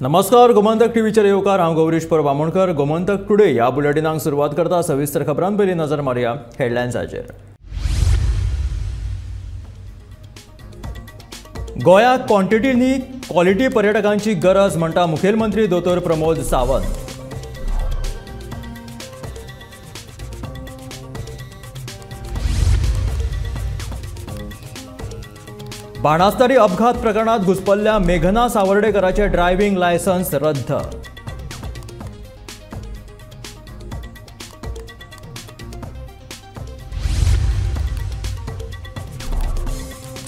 नमस्कार, गोमंतक टीव्हीचेर येवकार. हांव गौरीश परब आमोणकर. गोमंतक टुडे ह्या बुलेटिनाक सुरवात करता. सविस्तर खबरां पयलीं नजर मारया हेडलायन्साचेर. गोंयांत क्वॉन्टिटी न्ही क्वॉलिटी पर्यटकांची गरज म्हणटा मुखेलमंत्री दोतोर प्रमोद सावंत. बाणास्तारी अपघात प्रकरणात घुसपल्ल्या मेघना सावर्डेकराचे ड्रायव्हिंग लायसन्स रद्द.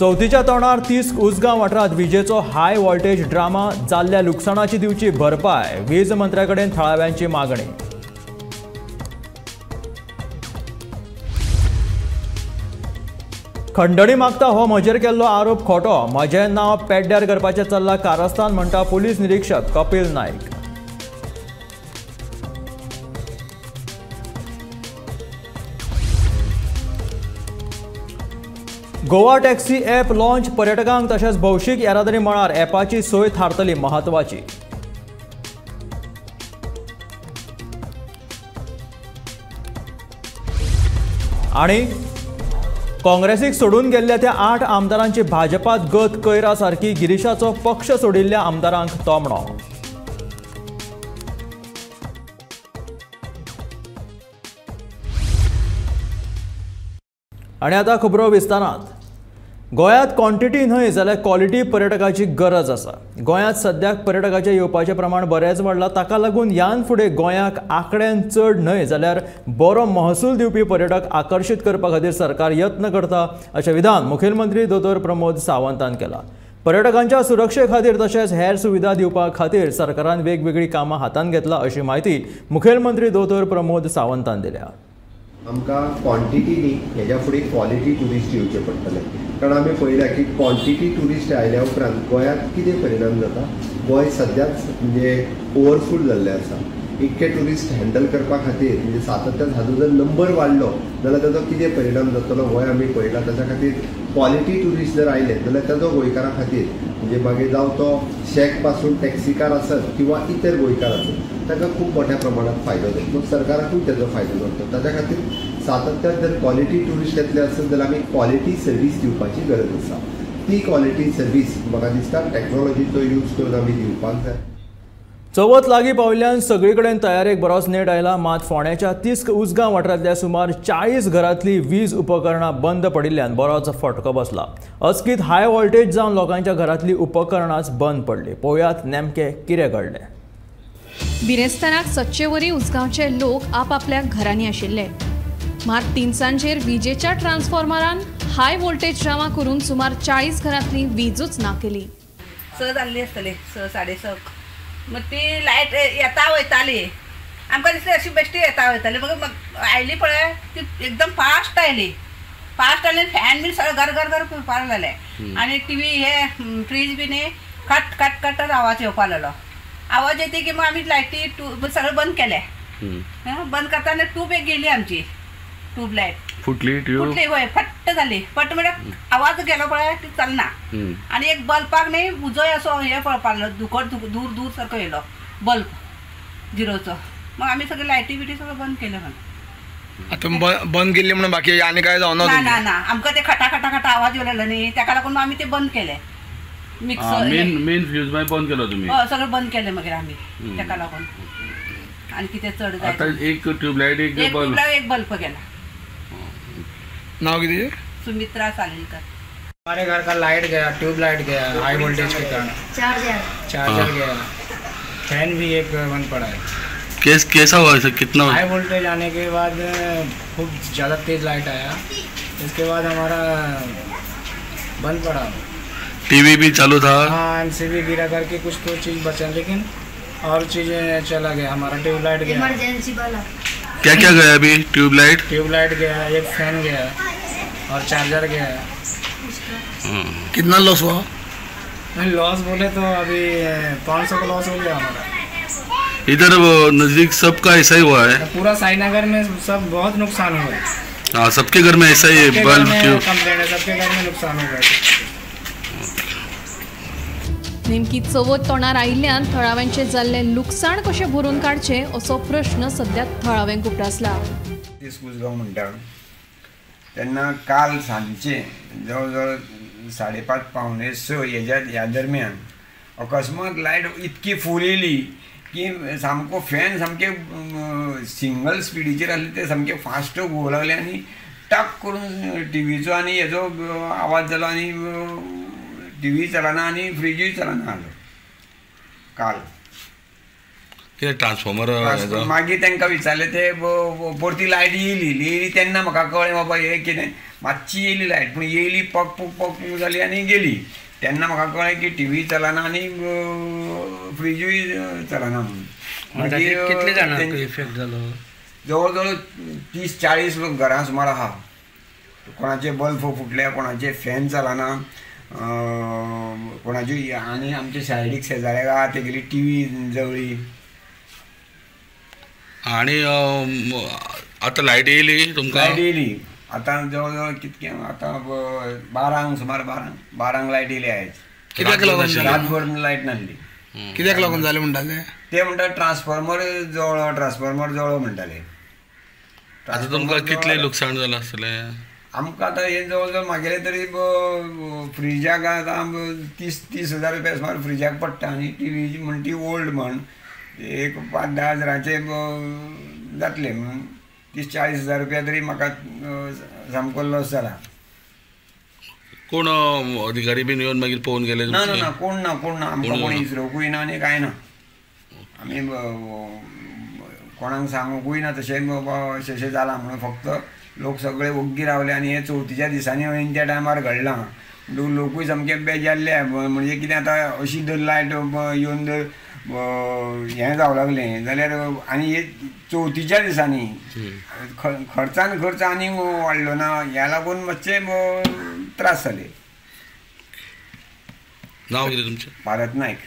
चवथीच्या तोंडार 30 उसगांव वाठारांत विजेचो हाय व्होल्टेज ड्रामा, जाल्ल्या लुकसाणाची दिवची भरपाय, वीज मंत्र्या कडेन थळाव्यांची मागणी. खंडणी मागता हो म्हजेर केल्लो आरोप खोटो, म्हजें नांव पेड्ड्यार करपाचें चल्लां कारस्थान म्हणटा पुलीस निरीक्षक Kapil Naik. Goa taxi app launch, पर्यटकांक तशेंच भौशीक येरादारी मळार ॲपाची सोय थारतली म्हत्वाची. आनी काँग्रेसीक सोडून गेल्ल्या त्या 8 आमदारांची भाजपात गत कैरा सारकी, गिरीशाचो पक्ष सोडिल्ल्या आमदारांक तोमणो. आनी आतां खबरो विस्तारांत. गोंयांत क्वॉन्टिटी न्हय जाल्यार क्वॉलिटी पर्यटकाची गरज आसा. गोंयांत सद्याक पर्यटकाचें येवपाचें प्रमाण बरेंच वाडलां. ताका लागून ह्यान फुडें गोंयाक आंकड्यान चड न्हय जाल्यार बरो महसूल दिवपी पर्यटक आकर्शीत करपा खातीर सरकार यत्न करता अशें विधान मुखेलमंत्री दोतोर प्रमोद सावंतान केलां. पर्यटकांच्या सुरक्षे खातीर तशेंच हेर सुविधा दिवपा खातीर सरकारान वेगवेगळीं कामां हातांत घेतलां अशी म्हायती मुखेलमंत्री दोतोर प्रमोद सावंतान दिल्या. आमकां क्वॉन्टिटी न्ही हेज्या फुडें क्वॉलिटी ट्युरिस्ट येवचे पडटले, कारण आमी पळयलां की क्वॉन्टिटी ट्युरिस्ट आयल्या उपरांत गोंयांत कितें परिणाम जाता. गोंय सद्याच म्हणजे ओवरफूल जाल्लें आसा. इतके ट्युरिस्ट हँडल करपा खातीर म्हणजे सातत्यान हाजो जर नंबर वाडलो जाल्यार ताजो कितें परिणाम जातलो होय आमी पळयला. ताच्या खातीर क्वॉलिटी ट्युरिस्ट जर आयले जाल्यार ताजो गोंयकारां खातीर म्हणजे मागीर जावं तो शॅक पासून टॅक्सीकार आसत किंवा इतर गोंयकार आसत ताका खूब मोठ्या प्रमाणात फायदो जातलो, सरकाराकूय ताजो फायदो जातलो. ताच्या खातीर सातत्यान जर क्वॉलिटी ट्युरिस्ट येतले आसत जाल्यार आमी क्वॉलिटी सर्वीस दिवपाची गरज आसा. ती क्वॉलिटी सर्वीस म्हाका दिसता टॅक्नोलॉजीचो यूज करून आमी दिवपाक जाय. चवथ लागीं पाविल्ल्यान सगळे कडेन तयारेक बरोच नेट आयला. मात फोंड्याच्या 30 उसगांव वाठारांतल्या सुमार 40 घरांतली वीज उपकरणां बंद पडिल्ल्यान बरोच फटको बसला. अचकीत हाय व्होल्टेज जावन लोकांच्या घरांतली उपकरणांच बंद पडली. पळोवयात नेमकें कितें घडलें. बिरेस्ताराक सदचेवरी उसगांवचे लोक आपापल्या घरांनी आशिल्ले. मात तिनसांजेर विजेच्या ट्रान्सफॉर्मरान हाय व्होल्टेज ड्रामा करून सुमार 40 घरांतली वीजूच ना केली. 6 जाल्ली आसतली, 6 साडे 6. मग ती लायट येता वयताली, आमकां दिसली अशी बेश्टी येता वयताली. मग आयली पळय ती एकदम फास्ट आयली. फास्ट आयली, फॅन बीन सगळें घर घर घर करपाक लागले आनी टीव्ही हे फ्रीज बीन कट कट कट आवाज येवपाक लागलो. आवाज येते की मग आमी लायटी ट्यूब सगळें बंद केले. बंद करतना ट्यूब एक गेली आमची, ट्यूबलायट फुटली. ट्यूब फुटली हय, फट्ट जाली. फट म्हळ्यार आवाज गेलो पळय ती चलना. आनी एक बल्बाक न्ही उजोय असो हे पळोवपाक लागलो, धुकट दूर दूर सारको येयलो बल्ब झिरोचो. मग आमी सगळे लायटी बिटी सगळें बंद केलें. म्हणून आतां बंद केल्ली म्हणून बाकी आनी काय जावना ना ना ना, आमकां ते खटा खटा खटा आवाज येवं लागलो न्ही, ताका लागून आमी ते बंद केले. मिक्सर मेन फ्यूज मागीर बंद केलो तुमी? हय, सगळें बंद केलें मागीर आमी ताका लागून. आनी कितें चड जाय आतां एक ट्यूबलायट एक बल्ब, एक बल्ब गेला. नाव कितें? सुमित्रा सालेलकर. हमारे घर का light Gaya, tube light Gaya high voltage K कारण, चार्जर गया, फैन भी एक बंद पड़ा है. कैसा हुआ ऐसा? कितना हाई वोल्टेज आने के बाद खूब ज़्यादा तेज लाइट आया, इसके बाद हमारा बंद पड़ा. टीवी भी चालू था? हाँ, एमसीबी गिरा करके कुछ तो चीज़ बचा, लेकिन और चीज़ें चला गया. हमारा ट्यूब लाइट गया, इमरजेंसी वाला. क्या क्या गया अभी? ट्यूबलाइट, ट्यूबलाइट गया, एक फैन गया और चार्जर गया. कितना लॉस हुआ? लॉस बोले तो अभी 500 का लॉस हो गया हमारा. इधर वो नज़दीक सबका ऐसा ही हुआ है, पूरा साईनगर में सब बहुत नुकसान हुआ है. हाँ, सबके घर में ऐसा ही है. बल्ब कंप्लेंट है, सबके घर में नुकसान हो गया. नेमकी चवथ तोंडार आयिल्ल्यान थळाव्यांचें जाल्लें लुकसाण कशें भरून काडचें असो प्रश्न सध्या थळाव्यांक उप्रासला. दीस उसगांव म्हणटा तेन्ना काल सांजचे जवळ जवळ 5:30 5:45 हेज्या ह्या दरम्यान अकस्मात लायट इतकी फूल येयली की सामको फॅन सामके सिंगल स्पिडीचेर आसले ते सामके फास्ट घुंवक लागले आनी टक करून टिवीचो आनी हेजो आवाज जालो आनी टिवी चलना आनी फ्रिजूय चलना जालो. काल कितें ट्रान्सफॉर्मर मागीर तांकां विचारलें ते परती लायट येयली येयली तेन्ना म्हाका कळ्ळें बाबा हें कितें मातशी येयली लायट पूण येयली पक पुक पक पुक जाली आनी गेली. तेन्ना म्हाका कळ्ळें की टिवी चलना आनी फ्रिजूय चलना म्हणून. मागीर कितले जाणांक इफेक्ट जालो? जवळ जवळ 30-40 लोक घरां सुमार आहा. कोणाचे बल्ब फुटले, कोणाचे फॅन चलना, कोणाची आनी आमच्या सायडीक शेजाऱ्याक आहा तेगेली टिवी जळ्ळी. आनी आतां लायट येयली तुमकां? लायट येयली आतां जवळ जवळ कितके आतां 12 सुमार 12 लायट येयली आयज. कित्याक लागून? रातभर लायट नासली. कित्याक लागून जालें म्हणटा ते? ते म्हणटा ट्रान्सफॉर्मर जळ्ळो, ट्रान्सफॉर्मर जळ्ळो म्हणटाले. आतां तुमकां कितलें लुकसाण जालां आसतलें? आमकां आतां हें जवळ जवळ मागेलें तरी फ्रिजाक आतां 30-30 हजार रुपया सुमार फ्रिजाक पडटा आनी टिवी म्हण ती ओल्ड म्हण एक 5-10 हजाराचे जातले म्हणून 30-40 हजार रुपया तरी म्हाका सामको लॉस जाला. कोण अधिकारी बीन येवन मागीर पळोवन गेले? ना ना ना, कोण ना, कोण ना, आमकां कोण विचारूंकूय ना आनी कांय ना. आमी कोणाक सांगूंकूय ना तशें बाबा अशें अशें जालां म्हणून. फक्त लोक सगळे ओग्गी रावले आनी हें चवथीच्या दिसांनी ऐन त्या टायमार घडलां म्हणटकूच लोकूय सामके बेजारले. म्हणजे कितें आतां अशी जर लायट येवन जर हें जावं लागलें जाल्यार आनी हे चवथीच्या दिसांनी खर्चान खर्च आनी वाडलो ना, ह्या लागून मातशे त्रास जाले. नांव कितें तुमचें? भारत नायक.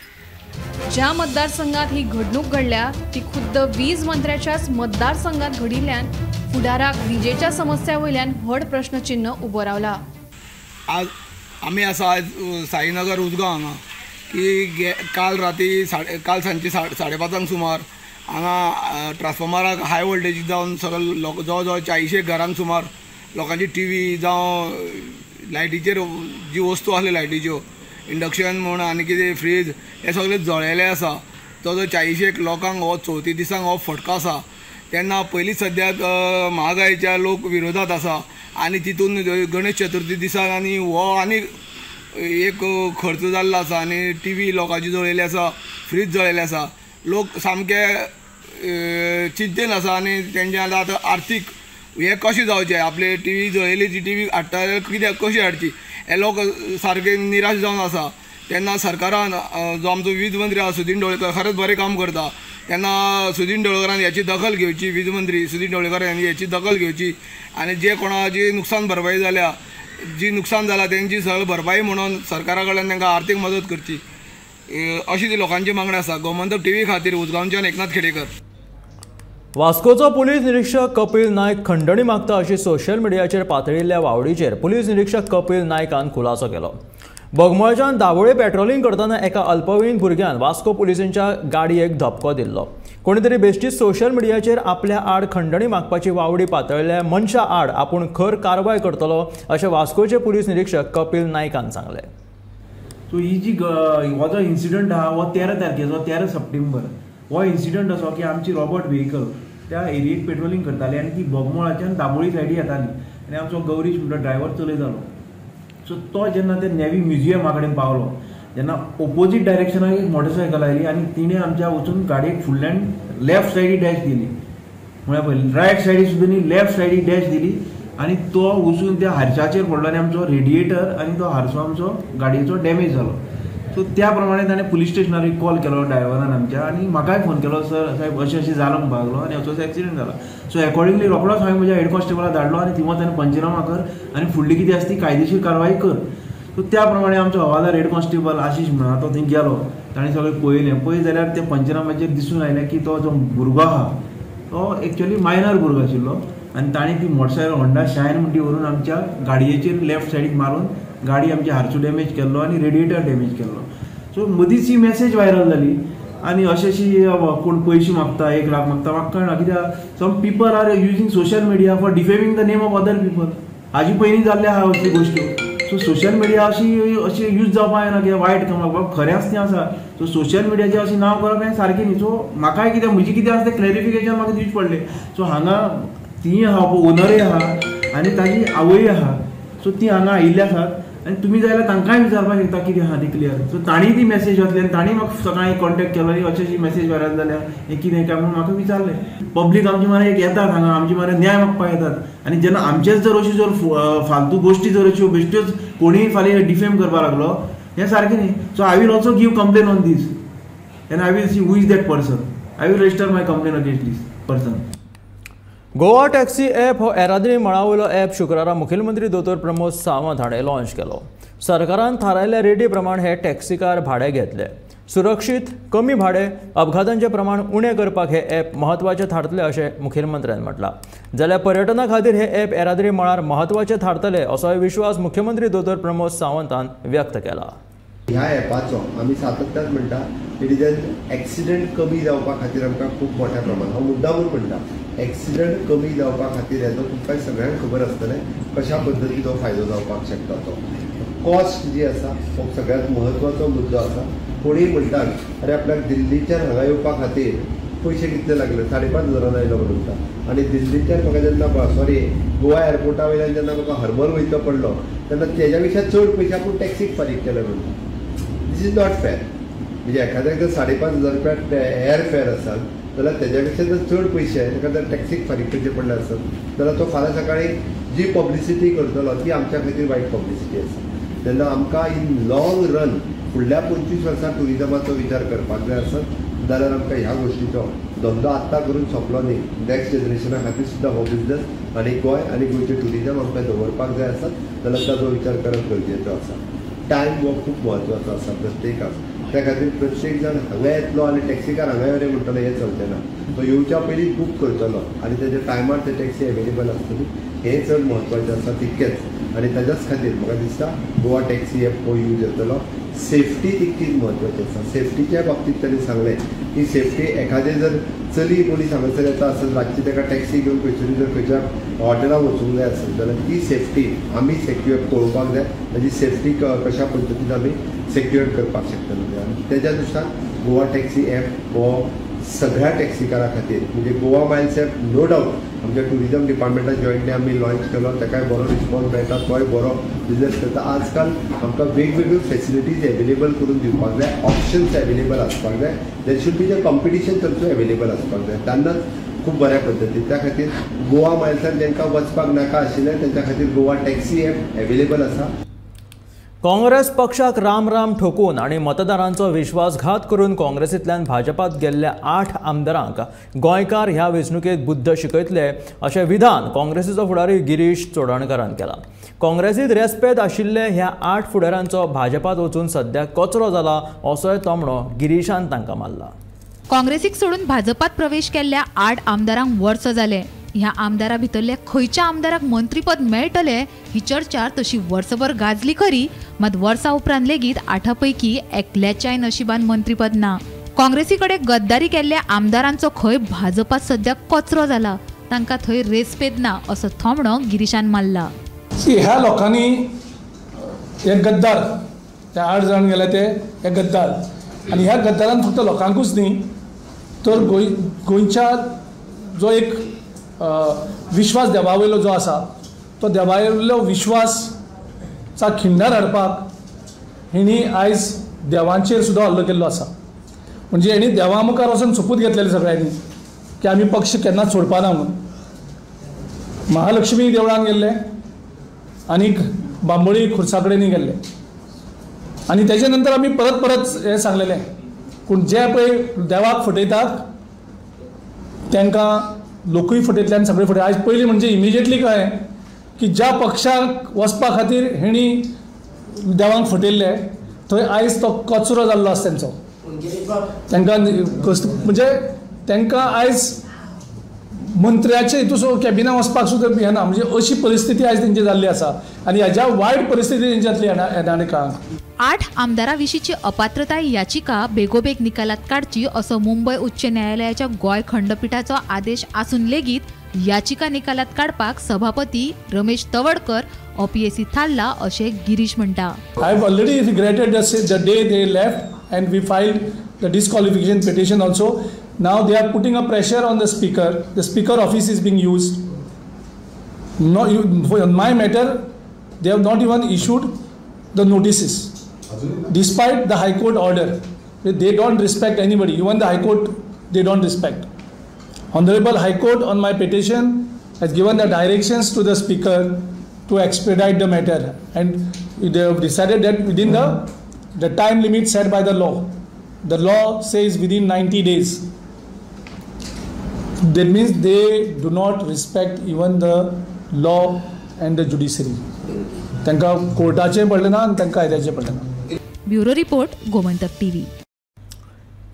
ज्या मतदारसंघात ही घडणूक घडल्या ती खुद्द वीज मंत्र्याच्याच मतदारसंघात घडिल्ल्यान फुडाराक विजेच्या समस्या वयल्यान व्हड प्रश्नचिन्ह उबो रावला. आज आमी आसा आयज साईनगर उसगांव हांगा की काल राती काल सांजचे 5:30 सुमार हांगा ट्रान्सफॉर्मराक हाय वोल्टेज जावन सगळे लोक जवळ जवळ 40 घरांक सुमार लोकांची टिवी जावं लायटीचेर जी वस्तू आसल्यो लायटीच्यो इंडक्शन म्हूण आनी कितें फ्रीज हे सगळे जळ्ळेले आसा. तो जो 40 लोकांक हो चवथी दिसांक हो फटको आसा. तेन्ना पयलींच सद्याक म्हागायेच्या लोक विरोधात आसा आनी तितून गणेश चतुर्थी दिसाक आनी हो आनी एक खर्च जाल्लो आसा आनी टिवी लोकांची जळयल्ली आसा, फ्रीज जळयल्ले आसा. लोक सामके चिंतेन आसा आनी तेंचे आतां आर्थीक हें कशें जावचें, आपले टिवी जळयली ती टिवी हाडटा जाल्यार कित्याक कशी हाडची हे लोक सारके निराश जावन आसा. तेन्ना सरकारान जो आमचो वीज मंत्री आसा सुदीन ढवळीकर खरेंच बरें काम करता. तेन्ना सुदीन ढवळीकरान हेची दखल घेवची, वीज मंत्री सुदीन ढवळीकर हांणी हेची दखल घेवची आनी जे कोणाची नुकसान भरपाई जाल्या, जी नुकसान जाला तेंची सगळी भरपाई म्हणून सरकारा कडल्यान तांकां आर्थीक मदत करची अशी ती लोकांची मागणी आसा. गोमंतक टिवी खातीर उसगांवच्यान एकनाथ खेडेकर. वास्कोचो पुलीस निरीक्षक कपिल नायक खंडणी मागता अशी सोशल मिडियाचेर पातळिल्ल्या वावडीचेर पुलीस निरीक्षक कपिल नायकान खुलासो केलो. बोगमळच्यान दावोळे पेट्रोलिंग करतना एका अल्पवयीन भुरग्यान वास्को पुलिसांच्या गाडयेक धपको दिल्लो. कोणीतरी बेश्टीच सोशल मिडियाचेर आपल्या आड खंडणी मागपाची वावडी पातळिल्ल्या मनशा आड आपूण खर कारवाय करतलो अशें वास्कोचे पुलीस निरीक्षक कपिल नायकान सांगलें. सो ही जी हो जो इन्सिडंट आहा हो 13 तारखेचो 13 सप्टेंबर हो इन्सिडंट असो की आमची रॉबर्ट व्हेकल त्या एरियेक पेट्रोलिंग करताली आनी ती बोगमोळाच्यान दाबोळी सायडी येताली आनी आमचो गौरीश म्हणटा ड्रायव्हर चलयतालो. सो तो जेन्ना ते नेवी म्युझियमा कडेन पावलो जेन्ना ओपोजीट डायरेक्शनाक एक मोटरसायकल आयली आनी तिणें आमच्या वचून गाडयेक फुडल्यान लेफ्ट सायडी डॅश दिली, म्हळ्यार पळय रायट सायडी सुद्दां न्ही लेफ्ट सायडी डॅश दिली आनी तो वचून त्या हारशाचेर पडलो आनी आमचो रेडिएटर आनी तो हारसो आमचो गाडयेचो डॅमेज जालो. सो त्या प्रमाणे ताणें पुलीस स्टेशनार एक कॉल केलो ड्रायव्हरान आमच्या आनी म्हाकाय फोन केलो, सर साहेब अशें अशें जालां म्हणपाक लागलो आनी असो एक्सिडंट जाला. सो एकॉर्डिंगली रोखडोच हांवें म्हज्या हेड कॉन्स्टेबलाक धाडलो आनी थिंगा ताणें पंचनामा कर आनी फुडली कितें आसा ती कायदेशीर कारवाय कर. सो त्या प्रमाणे आमचो हवालदार हेड कॉन्स्टेबल आशिश म्हणा तो थंय गेलो, ताणें सगळें पळयलें. पळयत जाल्यार त्या पंचनामाचेर दिसून आयलें की तो जो भुरगो आहा तो एक्चुअली मायनर भुरगो आशिल्लो आनी ताणें ती मोटरसायकल होंडा शायन म्हणटी व्हरून आमच्या गाडयेचेर लेफ्ट सायडीक मारून गाडी आमची हारसो डॅमेज केल्लो आनी रेडिएटर डॅमेज केल्लो. सो मदींच ही मॅसेज व्हायरल जाली आनी अशें अशी कोण पयशे मागता, 1 लाख मागता, म्हाका कळना कित्याक some people are using social media for defaming the name of other people. हाजी पयलीं जाल्ले आहा असली गोश्टी. सो सोशल मिडिया अशी अशी यूज जावपाक जायना कित्याक वायट कामाक, बाबा खरें आसा तें आसा. सो सोशल मिडियाचेर अशें नांव करप हें सारकें न्ही. सो म्हाकाय कितें म्हजें कितें आसा तें क्लॅरिफिकेशन म्हाका दिवचें पडलें. सो हांगा तीं आहा, ओनरय आहा आनी ताजी आवय आहा. सो ती हांगा आयिल्ली आसात आनी तुमी जाय जाल्यार तांकांय विचारपाक शकता कितें आहा ती क्लियर. सो तांणी ती मॅसेज घातली आनी तांणी म्हाका सकाळीं कॉन्टेक्ट केलो आनी अशी अशी मॅसेज व्हायरल जाल्या हें कितें काय म्हणून म्हाका विचारलें. पब्लीक आमची मरे एक येतात हांगा, आमची मरे न्याय मागपाक येतात आनी जेन्ना आमचेच जर अशी जर फालतू गोश्टी जर अश्यो बेश्ट्योच कोणीय फाल्यां डिफेम करपाक लागलो हें सारकें न्ही. So I will also give complain on this and I will see who is that person. I will register my complain against this person. Goa taxi app हो येरादारी मळा वयलो ॲप शुक्रारा मुखेलमंत्री दोतोर प्रमोद सावंत हाणें लॉन्च केलो. सरकारान थारायल्ल्या रेटी प्रमाण हे टॅक्सीकार भाडें घेतले. सुरक्षीत, कमी भाडें, अपघातांचें प्रमाण उणें करपाक हे ॲप म्हत्वाचें थारतलें अशें मुखेलमंत्र्यान म्हटलां. जाल्यार पर्यटना खातीर हे ॲप येरादारी मळार म्हत्वाचें थारतलें असोय विश्वास मुख्यमंत्री दोतोर प्रमोद सावंतान व्यक्त केला. ह्या ॲपाचो आमी सातत्यान म्हणटा it is an accident कमी जावपा खातीर आमकां खूब मोठ्या प्रमाणात, हांव मुद्दामून म्हणटा एक्सिडंट कमी जावपा खातीर हेजो तुमकां सगळ्यांक खबर आसतलें कशा पद्दतीन तो फायदो जावपाक शकता. तो कॉस्ट जी आसा हो सगळ्यांत म्हत्वाचो मुद्दो आसा. कोणीय म्हणटात अरे आपल्याक दिल्लीच्यान हांगा येवपा खातीर पयशे कितले लागले, 5,500 आयलो म्हणून म्हणटा आनी दिल्लीच्यान म्हाका जेन्ना सॉरी गोवा एअरपोर्टा वयल्यान जेन्ना म्हाका हरमल वयचो पडलो तेन्ना तेज्या पेक्षा चड पयशे आपूण टॅक्सीक फारीक केले म्हणटा. This is not fair. म्हणजे एखाद्याक जर 5,500 रुपया एअर फेअर आसत जाल्यार तेज्या पेक्षा जर चड पयशे ताका जर टॅक्सीक फारीक करचे पडले आसत जाल्यार तो फाल्यां सकाळीं जी पब्लिसिटी करतलो ती आमच्या खातीर वायट पब्लिसिटी आसा. तेन्ना आमकां इन लॉंग रन फुडल्या 25 वर्सां ट्युरिजमाचो विचार करपाक जाय आसत जाल्यार आमकां ह्या गोश्टीचो धंदो आत्तां करून सोंपलो न्ही, नॅक्स्ट जनरेशना खातीर सुद्दां हो बिजनस आनी गोंय आनी गोंयचें ट्युरिजम आमकां दवरपाक जाय आसत जाल्यार ताजो विचार करप गरजेचो आसा. टायम हो खूब म्हत्वाचो आसा प्रत्येकाक. त्या खातीर प्रत्येक जाण हांगा येतलो आनी टॅक्सीकार हांगा यो रे म्हणटलो हें चलचें ना. तो येवच्या पयलीं बूक करतलो आनी तेज्या टायमार ते टॅक्सी एवेलेबल आसतली हें चड म्हत्वाचें आसा तितकेंच. आनी ताज्याच खातीर म्हाका दिसता गोवा टॅक्सी ॲप हो यूज जातलो. सेफ्टी तितकीच म्हत्वाची आसा. सेफ्टीच्या बाबतींत ताणें सांगलें की सेफ्टी एखादें जर चली कोणी हांगासर येता आसत रातची ताका टॅक्सी घेवन खंयसरूय जर खंयच्या हॉटेलाक वचूंक जाय आसत जाल्यार ती सेफ्टी आमी सेक्युअर पळोवपाक जाय. ताजी सेफ्टी कशा पद्दतीन आमी सेक्युअर करपाक शकतले आनी तेज्या नुसार गोवा टॅक्सी ॲप हो सगळ्या टॅक्सीकारां खातीर म्हणजे Goa Miles app no doubt आमच्या ट्युरिजम डिपार्टमेंटान जॉयंटली आमी लॉन्च केलो, ताकाय बरो रिस्पॉन्स मेळटा, तोय बरो बिजनस करता. आजकाल आमकां वेगवेगळ्यो फेसिलिटीज एवेलेबल करून दिवपाक जाय, ऑप्शन्स एवेलेबल आसपाक जाय, there should be the competition also available आसपाक जाय तेन्नाच खूब बऱ्या पद्दतीन. त्या खातीर गोवा मायल्सान जांकां वचपाक नाका आशिल्लें तांच्या खातीर गोवा टॅक्सी ॲप एवेलेबल आसा. काँग्रेस पक्षाक राम राम ठोकून आनी मतदारांचो विश्वासघात करून काँग्रेसींतल्यान भाजपात गेल्ल्या 8 आमदारांक गोंयकार ह्या वेंचणुकेत बुद्द शिकयतले अशें विधान काँग्रेसीचो फुडारी गिरीश चोडणकारान केलां. काँग्रेसीत रेस्पेद आशिल्ले ह्या 8 फुडाऱ्यांचो भाजपात वचून सद्या कचरो जाला असोय तोमणो गिरीशान तांकां मारला. काँग्रेसीक सोडून भाजपात प्रवेश केल्ल्या 8 आमदारांक वर्स जालें. ह्या आमदारा भितरल्या खंयच्या आमदाराक मंत्रीपद मेळटलें ही चर्चा तशी वर्सभर गाजली खरी, मात वर्सा उपरांत लेगीत 8 पैकी एकल्याच्याय नशिबान मंत्रीपद ना. काँग्रेसी कडेन गद्दारी केल्ल्या आमदारांचो खंय भाजपात सद्या कचरो जाला, तांकां थंय रेस्पेद ना असो थोमणो गिरीशान मारला. ह्या लोकांनी हे गद्दार, ते 8 जाण गेले ते हे गद्दार, आनी ह्या गद्दारान फक्त लोकांकूच न्ही तर गोंयच्या जो एक विश्वास देवा वयलो जो आसा तो देवा वयलो विश्वासचा खिंडार हाडपाक हेणी आयज देवांचेर सुद्दां हल्लो केल्लो आसा. म्हणजे हेणी देवा मुखार वचून सोपूत घेतलेले सगळ्यांनी की आमी पक्ष केन्नाच सोडपा ना म्हणून. महालक्ष्मी देवळान गेल्ले आनीक बांबोळी खुर्सा कडेनूय गेल्ले आनी तेजे नंतर आमी परत परत हें सांगलेलें, पूण जे पळय देवाक फटयतात तांकां लोकूय फटयतले आनी सगळे फटयतले. आयज पयलीं म्हणजे इमिजिएटली कळ्ळें की ज्या पक्षाक वचपा खातीर हेणी देवांक फटयल्ले थंय आयज तो कचरो जाल्लो आसा तेंचो. तांकां म्हणजे तांकां आयज मंत्र्याचे हितून कॅबिना वचपाक सुद्दां हें ना. म्हणजे अशी परिस्थिती आयज तेंची जाल्ली आसा आनी ह्याच्या वायट परिस्थिती तेंच्यातली येणारे काळांत. 8 आमदारां विशींची अपात्रताय याचिका बेगोबेग निकालात काडची असो मुंबय उच्च न्यायालयाच्या गोंय खंडपीठाचो आदेश आसून लेगीत याचिका निकालात काडपाक सभापती रमेश तवडकर अपयेसी थारला अशें गिरीश म्हणटा. I have already regretted the day they left and we filed the disqualification petition also. Now they are putting a pressure on the speaker. The speaker office is being used. No, on my matter, they have not even issued the notices. Despite the High Court order, they don't respect anybody. Even the High Court, they don't respect. Honorable High Court on my petition has given the directions to the speaker to expedite the matter, and they have decided that within the time limit set by the law. The law says within 90 days. That means they do not respect even the law and the judiciary. तांकां कोर्टाचें पडलें ना आनी तांकां कायद्याचें पडलें ना. Bureau report, Gomantak TV.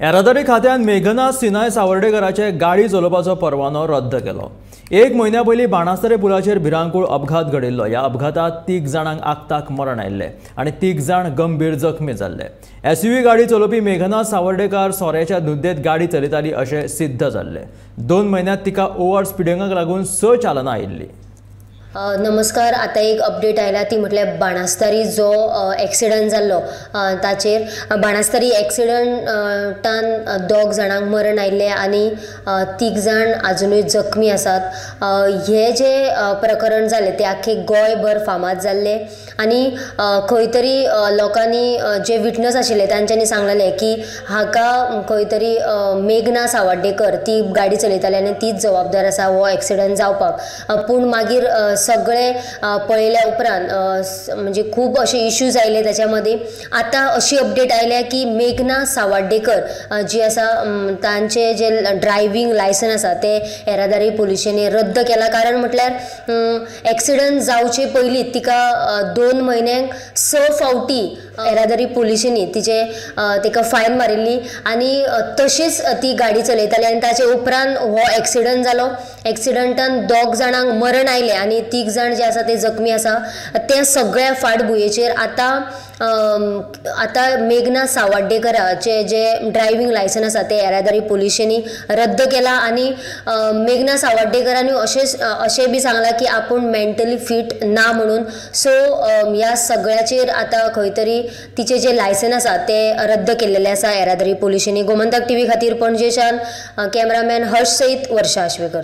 येरादारी खात्यान मेघना सिनाय सावर्डेकराचे गाडी चलोवपाचो परवानो रद्द केलो. 1 म्हयन्या पयलीं बाणास्तरे पुलाचेर भिरांकूळ अपघात घडिल्लो. ह्या अपघातांत 3 जाणांक आक्ताक मरण आयिल्लें आनी 3 जाण गंभीर जखमी जाल्ले. एसयूव्ही गाडी चलोवपी मेघना सावर्डेकार सोऱ्याच्या नुद्देत गाडी चलयताली अशें सिद्ध जाल्लें. 2 म्हयन्यांत तिका ओव्हर स्पिडिंगाक लागून 6 चालनां आयिल्लीं. नमस्कार. आतां एक अपडेट आयला ती म्हटल्यार बाणास्तारी जो एक्सिडंट जाल्लो ताचेर बाणास्तारी एक्सिडंटान 2 जाणांक मरण आयिल्लें आनी 3 जाण आजुनूय जखमी आसात. हे जे प्रकरण जालें तें आख्खें गोंयभर फामाद जाल्लें आनी खंय तरी लोकांनी जे विटनस आशिल्ले तांच्यांनी सांगलेलें की हाका खंय तरी मेघना सावर्डेकर ती गाडी चलयताली आनी तीच जबाबदार आसा हो एक्सिडंट जावपाक. पूण मागीर सगळे पळयल्या उपरांत म्हणजे खूब अशे इश्यूज आयले त्याच्या मदीं. आतां अशी अपडेट आयल्या की मेघना सावर्डेकर जी आसा तांचे जे ड्रायव्हींग लायसन आसा ते येरादारी पुलिशेंनी रद्द केला. कारण म्हटल्यार एक्सिडंट जावचे पयलीं तिका 2 म्हयन्यांक 6 फावटी येरादारी पुलिशेंनी तिचे तिका फायन मारिल्ली आनी तशीच ती गाडी चलयताली आनी ताचे उपरांत हो एक्सिडंट जालो. एक्सिडंटान 2 जाणांक मरण आयलें आनी 3 जाण जे आसा ते जखमी आसा. त्या सगळ्या फाटभुंयेचेर आतां आतां मेघना सावर्डेकराचे जे ड्रायव्हींग लायसन आसा ते येरादारी पुलिशेंनी रद्द केला आनी मेघना सावर्डेकरांनी अशें बी सांगलां की आपूण मेंटली फिट ना म्हणून. सो ह्या सगळ्याचेर आतां खंय तरी तिचें जे लायसन आसा तें रद्द केल्लेलें आसा येरादारी पुलिशेंनी. गोमंतक टीव्ही खातीर पणजेच्यान कॅमेरामॅन हर्ष सयत वर्षा आश्वेकर.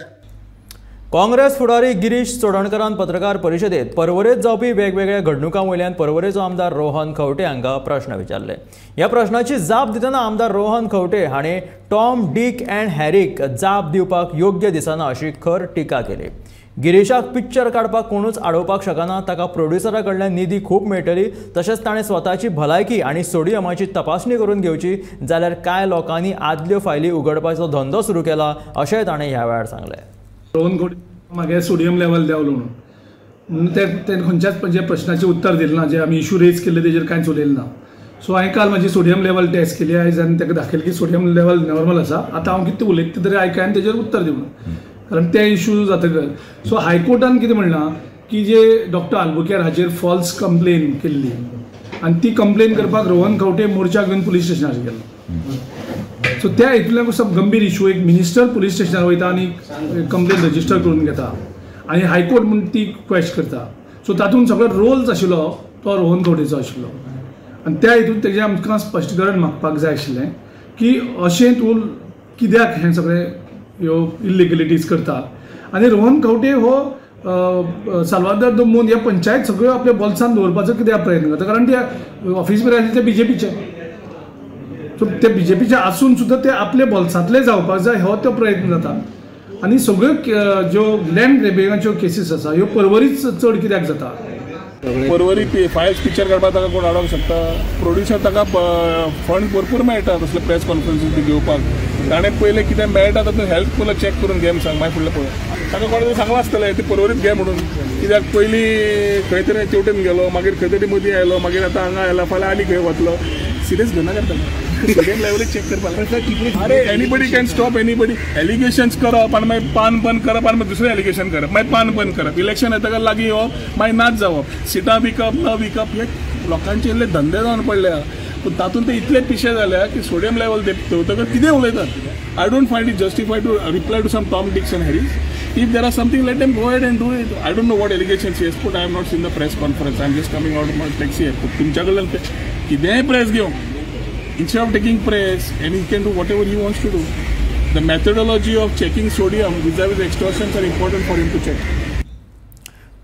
काँग्रेस फुडारी गिरीश चोडणकरान पत्रकार परिशदेत परवरेत जावपी वेगवेगळ्या घडणुकां वयल्यान परवरेचो आमदार रोहन खंवटे हांकां प्रश्न विचारले. ह्या प्रश्नाची जाप दितना आमदार रोहन खंवटे हांणी टॉम डीक अँड हॅरीक जाप दिवपाक योग्य दिसना अशी खर टिका केली. गिरीशाक पिक्चर काडपाक कोणूच आडोवपाक शकना, ताका प्रोड्युसरा कडल्यान निधी खूब मेळटली, तशेंच ताणें स्वताची भलायकी आनी सोडियमाची तपासणी करून घेवची, जाल्यार कांय लोकांनी आदल्यो फायली उगडपाचो धंदो सुरू केला अशेंय ताणें ह्या वेळार सांगलें. रोहन खंवटे मागे सोडियम लेवल देंवलो म्हणून ते खंयच्याच जे प्रश्नाचें उत्तर दिलें ना, जे आमी इशू रेज केल्ले तेजेर कांयच उलयलें ना. सो हांवें काल म्हाजी सोडियम लेवल टेस्ट केली आयज आनी ताका दाखयलें की सोडियम लेवल नॉर्मल आसा. आतां हांव कितें उलयता तरी आयकाय आनी तेजेर उत्तर दिवं, कारण ते इशू जातकच. सो हायकोर्टान कितें म्हणलां की जे डॉक्टर आल्बुकेर हाचेर फॉल्स कंप्लेन केल्ली आनी ती कंप्लेन करपाक रोहन खंवटे मोर्चा घेवन पुलीस स्टेशनार गेलो. सो त्या हितूंतल्यान कसो गंभीर इशू, एक मिनिस्टर पुलीस स्टेशनार वयता आनी कंप्लेन रजिस्टर करून घेता आनी हायकोर्ट म्हूण ती क्वेश करता. सो तातूंत सगळो रोल्स आशिल्लो तो रोहन खंवटेचो आशिल्लो आनी त्या हितून तेजें आमकां स्पश्टीकरण मागपाक जाय आशिल्लें की अशें तूं कित्याक हें सगळें ह्यो इल्लिगलिटीज करता. आनी रोहन खंवटे हो साल्वादर the मून ह्या पंचायत सगळ्यो आपल्या बोल्सान दवरपाचो कित्याक प्रयत्न करता, कारण ते ऑफिस बी आशिल्ले ते बीजेपीचे. सो ते बीजेपीचे आसून सुद्दां ते आपले बोल्सांतले जावपाक जाय हो तो प्रयत्न जाता. आनी सगळ्यो ज्यो लँड ग्रेबिंगाच्यो केसीस आसा ह्यो परवरीच चड कित्याक जाता. परवरी फायल्स पिक्चर काडपाक ताका कोण आडोवंक शकता? प्रोड्युसर ताका फंड भरपूर मेळटा तसले प्रेस कॉन्फरन्सीस बी घेवपाक. ताणें पयलें कितें मेळटा तातूंत हेल्थ पयलो चॅक करून घे सांग, मागीर फुडलें पळय. ताका कोणें तरी सांगलां आसतलें ती परवरीत घे म्हणून, कित्याक पयलीं खंय तरी तेवटेन गेलो, मागीर खंय तरी मदीं आयलो, मागीर आतां हांगा आयला, फाल्यां आनी खंय वतलो. सिरियस घेवनाका ताका. सोडियम लेवल चेक करपाक. अरे anybody can stop anybody. Allegations करप आनी मागीर पान बंद करप आनी मागीर दुसरें एलिगेशन करप, मागीर पान बंद करप, इलेक्शन येतकर लागीं येवप, मागीर नाच जावप, सिटां विकप न विकप, हे लोकांचे इल्ले धंदे जावन पडल्या. पूण तातूंत ते इतले पिशे जाल्या की सोडियम लेवल देंवतकर कितें उलयतात. I don't find it justified to reply to some Tom Dicks and Harrys. If there are something, let them go ahead and do it. I don't know what allegations he has put. I have not seen the press conference. I am just coming out of my taxi. तुमच्या कडल्यान कितेंय press घेवं, instead of taking press, and he can do whatever he wants to do. The methodology of checking sodium vis-a-vis extortions are important for him to check.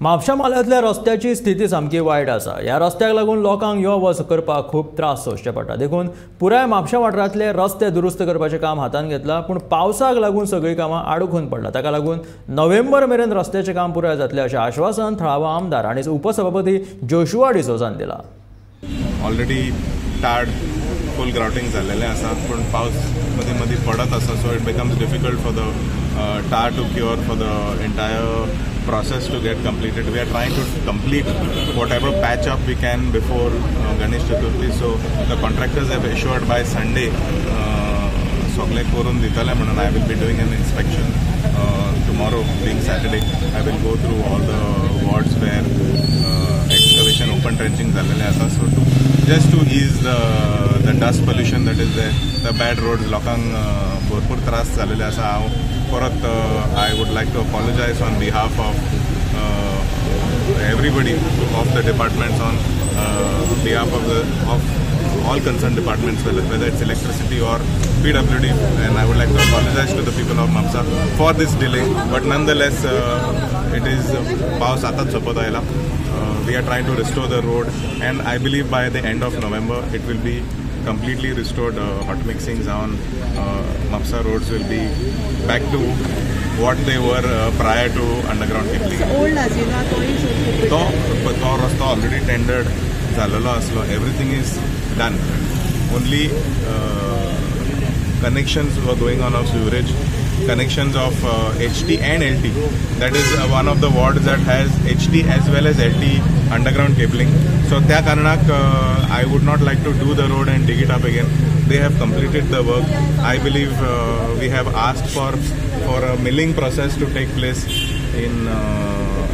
म्हापशा म्हालांतल्या रस्त्याची स्थिती सामकी वायट आसा. ह्या रस्त्याक लागून लोकांक यो वच करपाक खूब त्रास सोंसचे पडटा. देखून पुराय म्हापशा वाठारांतले रस्ते दुरुस्त करपाचें काम हातांत घेतलां, पूण पावसाक लागून सगळीं कामां आडखून पडलां. ताका लागून नोव्हेंबर मेरेन रस्त्याचें काम पुराय जातलें अशें आश्वासन थळावो आमदार आनी उपसभापती जोशुआ डिसोजान दिलां. ऑलरेडी टार्ड फूल ग्राउटींग जाल्लेलें आसा, पूण पावस मदीं मदीं पडत आसा, so it becomes difficult for the tar to cure, for the entire process to get completed. We are trying to complete whatever patch up we can before Ganesh Chaturthi. So the contractors have assured by Sunday sogle korun ditale म्हणून. I will be doing an inspection tomorrow, being Saturday. I will go through all the wards where excavation, open trenching जाल्लेलें आसा, so to just to ease the dust pollution that is there, the bad roads, लोकांक भरपूर त्रास जाल्लेले आसा. हांव परत I would like to apologise on behalf of everybody of the departments, on behalf of of all concerned departments, whether it's electricity or PWD, and I would like to apologize to the people of Mapsa for this delay. But nonetheless, it is पावस आतांच सोंपत आयला. We are trying to restore the road, and I believe by the end of November it will be completely restored. Hot mixing जावन Mapsa roads will be back to what they were prior to underground cabling. तो रस्तो already tendered जाल्लो आसलो. Everything is done. Only connections were going on of sewerage, connections of HT and LT. That is one of the wards that has HT as well as LT underground cabling. So त्या कारणाक I would not like to do the road and dig it up again. They have completed the work. I believe we have asked for a milling process to take place in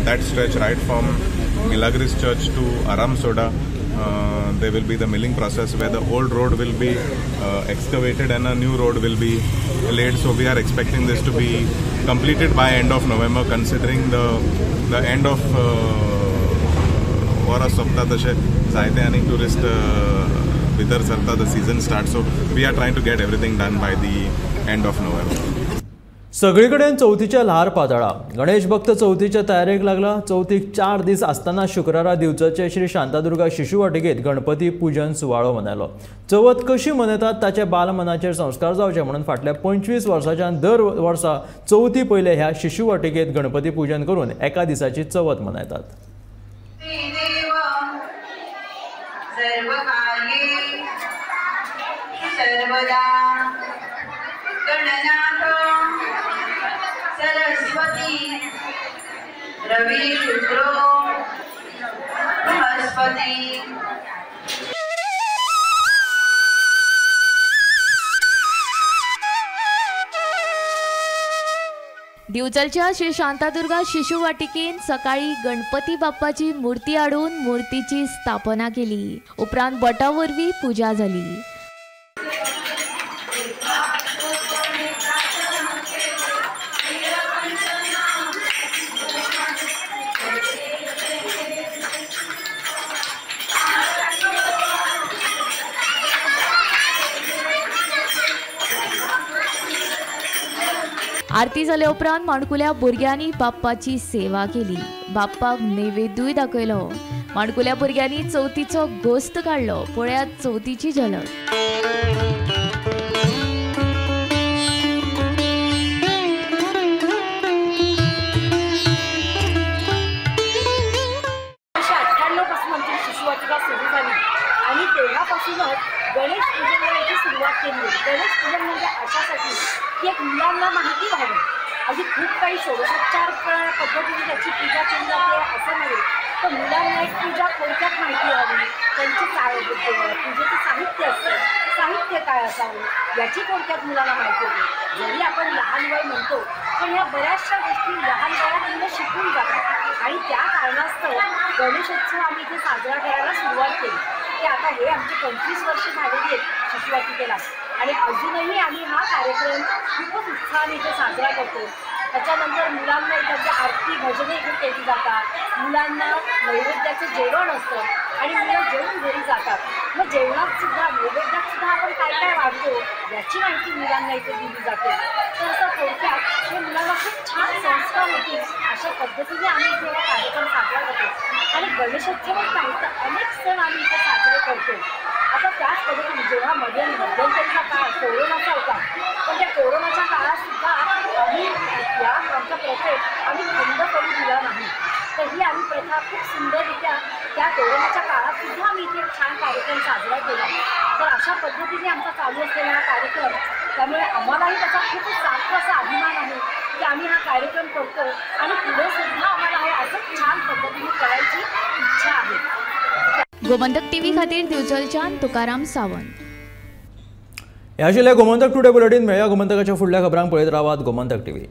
that stretch right from Milagres Church to Aramsoda. There will be the milling process where the old road will be excavated and a new road will be laid. So we are expecting this to be completed by end of November, considering the end of वरां सोंपता तशें जायते आनी tourist भितर सरता, the season start. So we are trying to get everything done by the end of November. सगळी कडेन चवथीचें ल्हार पातळ्ळां. गणेश भक्त चवथीचे तयारेक लागला. चवथीक 4 दीस आसतना शुक्रारा दिवचलचे श्री शांतादुर्गा शिशु वाटिकेत गणपती पूजन सुवाळो मनयलो. चवथ कशी मनयतात ताचे बालमनाचेर संस्कार जावचे म्हणून फाटल्या 25 वर्सांच्यान दर वर्सा चवथी पयले ह्या शिशु वाटिकेत गणपती पूजन करून एका दिसाची चवथ मनयतात. रवि शुक्रो बृहस्पती. दिवचलच्या श्री शांतादुर्गा शिशु वाटिकेन सकाळी गणपती बाप्पाची मूर्ती हाडून मूर्तीची स्थापना केली. उपरांत बटा वरवीं पुजा जाली. आरती जाले उपरांत माणकुल्या भुरग्यांनी बाप्पाची सेवा केली. बाप्पाक नैवेद्यूय दाखयलो. माणकुल्या भुरग्यांनी चवथीचो गोस्त काडलो. पळयात चवथीची झलक. 1998 पासून आमची शिशुवाटिका सुरू झाली आणि तेव्हापासूनच गणेश पूजनाला याची सुरुवात केली होती. गणेश पूजन म्हणजे अशासाठी की एक मुलांना माहिती व्हावी. अगदी खूप काही षोडशोपचार पद्धतीने त्याची पूजा केली जाते असं नाही, तर मुलांना एक पूजा थोडक्यात माहिती हवी, त्यांची पूजेचं साहित्य असतं, साहित्य काय असावं याची थोडक्यात मुलांना माहिती होते. जरी आपण लहान वय म्हणतो पण ह्या बऱ्याचशा गोष्टी लहान वयात मुलं शिकून जातात आणि त्या कारणास्तव गणेशोत्सव आम्ही इथे साजरा करायला सुरुवात केली. की आता हे आमचे 25 वर्ष झालेली आहेत शिशुवाटिकेला आणि अजूनही आम्ही हा कार्यक्रम खूपच उत्साहाने इथे साजरा करतो. त्याच्यानंतर मुलांना इथे आरती भजने इथे केली जातात, मुलांना नैवेद्याचं जेवण असतं आणि मुलं जेवून घरी जातात. मग जेवणात सुद्धा नैवेद्यात सुद्धा आपण काय काय वाढतो याची माहिती मुलांना इथे दिली जाते. तर असं थोडक्यात हे मुलांना खूप छान संस्कार होतील अशा पद्धतीने आम्ही इथे हा कार्यक्रम साजरा करतो. आणि गणेशोत्सवच नाही तर अनेक सण आम्ही इथे साजरे करतो. आता त्याच पद्धतीने जेव्हा मध्ये मध्यंतरीचा काळ कोरोनाचा होता पण त्या कोरोनाच्या काळात सुद्धा आम्ही या आमच्या प्रथेत आम्ही खंड पडू दिला नाही. तर ही आम्ही प्रथा खूप सुंदररित्या त्या कोरोनाच्या काळात सुद्धा आम्ही इथे एक छान कार्यक्रम साजरा केला. तर अशा पद्धतीने आमचा चालू असलेला हा कार्यक्रम, त्यामुळे आम्हालाही त्याचा खूपच सार्थ असा अभिमान आहे की आम्ही हा कार्यक्रम करतो आणि पुढे सुद्धा आम्हाला हे असंच छान पद्धतीने करायची इच्छा आहे. गोमंतक टीव्ही खातीर दिवचलच्यान तुकाराम सावंत. हे आशिल्लें गोमंतक टुडे बुलेटीन. मेळया गोमंतकाच्या फुडल्या खबरांक पळयत रावात गोमंतक टीव्ही.